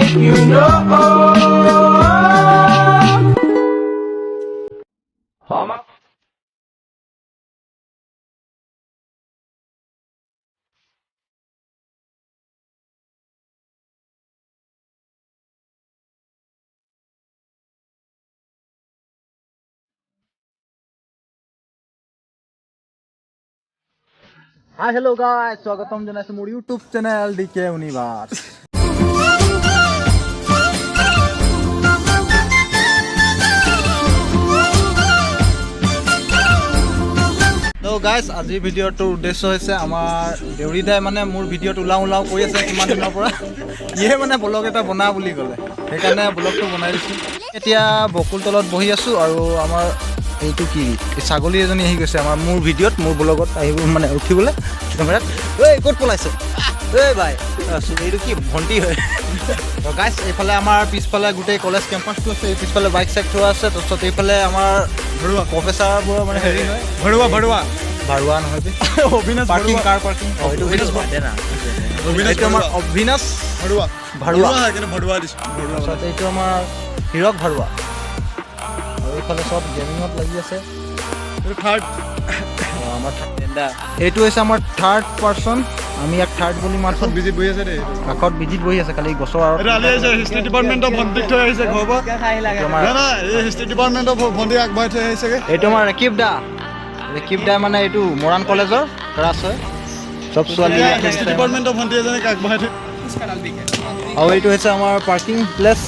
You know. All my hi, hello guys, স্বাগতম জনাইছোঁ মোৰ ইউটিউব চেনেল ডি কে universe. ত' guys, আজিৰ ভিডিঅ'টোৰ উদ্দেশ্য হৈছে আমাৰ দেউৰীদাই মানে মোৰ ভিডিঅ'ত ওলাওঁ ওলাওঁ কৰি আছে কিমান দিনৰ পৰা। ইয়ে মানে ব্লগ এটা বনা বুলি ক'লে, সেইকাৰণে ব্লগটো বনাই দিছোঁ। এতিয়া বকুল তলত বহি আছোঁ আৰু আমাৰ এইটো কি, এই ছাগলী এজনী আহি গৈছে আমাৰ মোৰ ভিডিঅ'ত, মোৰ ব্লগত আহিব মানে উঠিবলৈ কেমেৰাত। ঐ, ক'ত পলাইছ? ঐ ভাই, এইটো কি ভণ্টি হয়। গাইজ, এইফালে আমাৰ পিছফালে গোটেই কলেজ কেম্পাছটো আছে। এই পিছফালে বাইক চাইক থোৱা আছে। তাৰপিছত এইফালে আমাৰ প্ৰফেচাৰবোৰৰ মানে হেৰি হয়। ভৰুৱা, ভৰুৱা। ভাৰুৱা নহয় যে। অবিনাশ। পাৰ্কিং, কাৰ পাৰ্কিং। অবিনাশ। এইটো আমাৰ অবিনাশ ভৰুৱা। ভাৰুৱা। হয়, কিন্তু ভৰুৱা দিছো, ভৰুৱা। তাৰপিছত এইটো আমাৰ হীৰক ভাৰুৱা আৰু এইফালে চব গেমিঙত লাগি আছে। থাৰ্ড। আমাৰ এইটো হৈছে আমাৰ থাৰ্ড পাৰ্চন, আমি ইয়াক থাৰ্ড বুলি মাতো। বিজিত বহি আছে দেই। কাষত বিজিত বহি আছে, খালি গছৰ আঁৰত। এইটো আলি আহিছে, হিষ্ট্ৰী ডিপাৰ্টমেণ্টৰ ভণ্টিক থৈ আহিছে ঘৰৰ পৰা। এইটো আমাৰ না না, এই হিষ্ট্ৰী ডিপাৰ্টমেণ্টৰ ভণ্টিক আগবঢ়াই থৈ আহিছেগে। এইটো আমাৰ ৰেকিব দা। ৰেকিব দা মানে এইটো মৰাণ কলেজৰ ক্লাছ হয়, চব ছোৱালী ইয়াতে হিষ্ট্ৰী আছে। ডিপাৰ্টমেণ্টৰ ভণ্টি এজনীক আগবঢ়াই থৈ আৰু এইটো হৈছে আমাৰ পাৰ্কিং প্লেচ।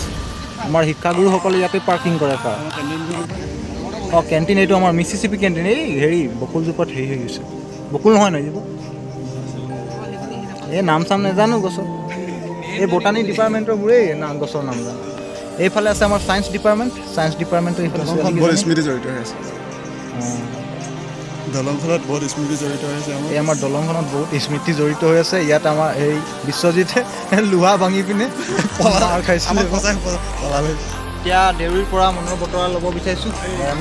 আমাৰ শিক্ষাগুৰুসকলে ইয়াতে পাৰ্কিং কৰে কাৰ। অঁ, কেণ্টিন, এইটো আমাৰ মিচিচিপি কেণ্টিন। এই হেৰি বকুলজোপাত হেৰি হৈ গৈছে, বকুল নহয় নহয়, এই নাম চাম নাজানো গছৰ। এই বটানী ডিপাৰ্টমেণ্টৰ বোৰেই নাম, গছৰ নাম জানো। এইফালে আছে আমাৰ ছায়েন্স ডিপাৰ্টমেণ্ট। ছায়েন্স ডিপাৰ্টমেণ্টৰ এইফালে দলংখন বহুত ছোৱালীকেইজনী। স্মৃতি জড়িত হৈ আছে। দলংখনত বহুত স্মৃতি জড়িত হৈ আছে আমাৰ। এই আমাৰ দলংখনত বহুত স্মৃতি জড়িত হৈ আছে। ইয়াত আমাৰ এই বিশ্বজিতে লোহা ভাঙি পিনে মাৰ খাইছিলে। আমাক সঁচাই পলালে। এতিয়া দেউৰীৰ পৰা মনৰ বতৰা ল'ব বিচাৰিছোঁ।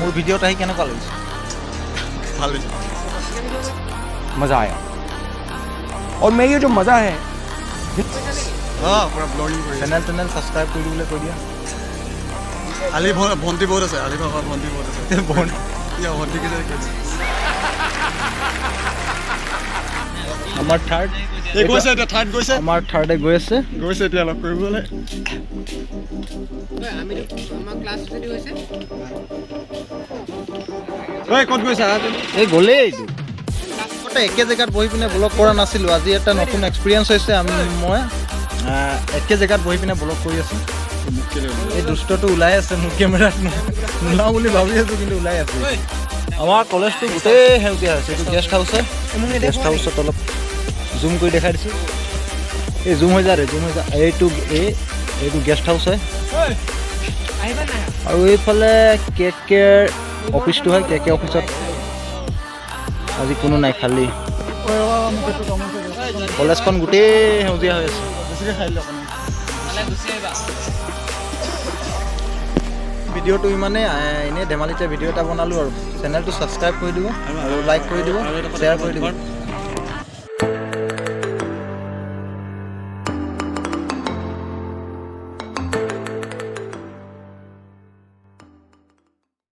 মোৰ ভিডিঅ'ত আহি কেনেকুৱা লাগিছে? ভাল লাগিছে। मज़ा आया और मैं ये जो मज़ा है অঁ, পুৰা ব্লগিং কৰি আছে। চেনেল টেনেল ছাবস্ক্ৰাইব কৰি দিবলৈ কৈ দিয়া। আলি ভণ্টি বহুত আছে, আলি ভাষাৰ ভণ্টি বহুত আছে। ইয়া ভণ্টি কেইজনী কৈছে। আমাৰ থাৰ্ড। এই গৈছে এতিয়া, থাৰ্ড গৈছে। আমাৰ থাৰ্ডে গৈ আছে। গৈছে এতিয়া লগ কৰিবলৈ। আমাৰ ক্লাছ যদি হৈছে। ঐ, ক'ত গৈছা? এই গ'লেই এইটো। আগতে একে জেগাত বহি পিনে ব্লগ কৰা নাছিলোঁ, আজি এটা নতুন এক্সপিৰিয়েঞ্চ হৈছে। আমি মই একে জেগাত বহি পিনে ব্লগ কৰি আছোঁ। এই দুষ্টটো ওলাই আছে মোৰ কেমেৰাত। নোলাওঁ বুলি ভাবি আছোঁ, কিন্তু ওলাই আছে। আমাৰ কলেজটো গোটেই সেউজীয়া হৈছে। এইটো গেষ্ট হাউচ হয়। গেষ্ট হাউচত অলপ জুম কৰি দেখাই দিছোঁ। এই জুম হৈ যা ৰে, জুম হৈ যা। এইটো গেষ্ট হাউচ হয়। আহিবা নাই? আৰু এইফালে কে কেৰ অফিচটো হয়। কে কে অফিচত আজি কোনো নাই, খালী। কলেজখন গোটেই সেউজীয়া হৈ আছে। বেছিকৈ খাই দিলে অকণমান। গুচি আহিবা। ভিডিঅ'টো ইমানেই। এনেই ধেমালিতে ভিডিঅ' এটা বনালোঁ আৰু চেনেলটো ছাবস্ক্ৰাইব কৰি দিব আৰু লাইক কৰি দিব, শ্বেয়াৰ কৰি দিব।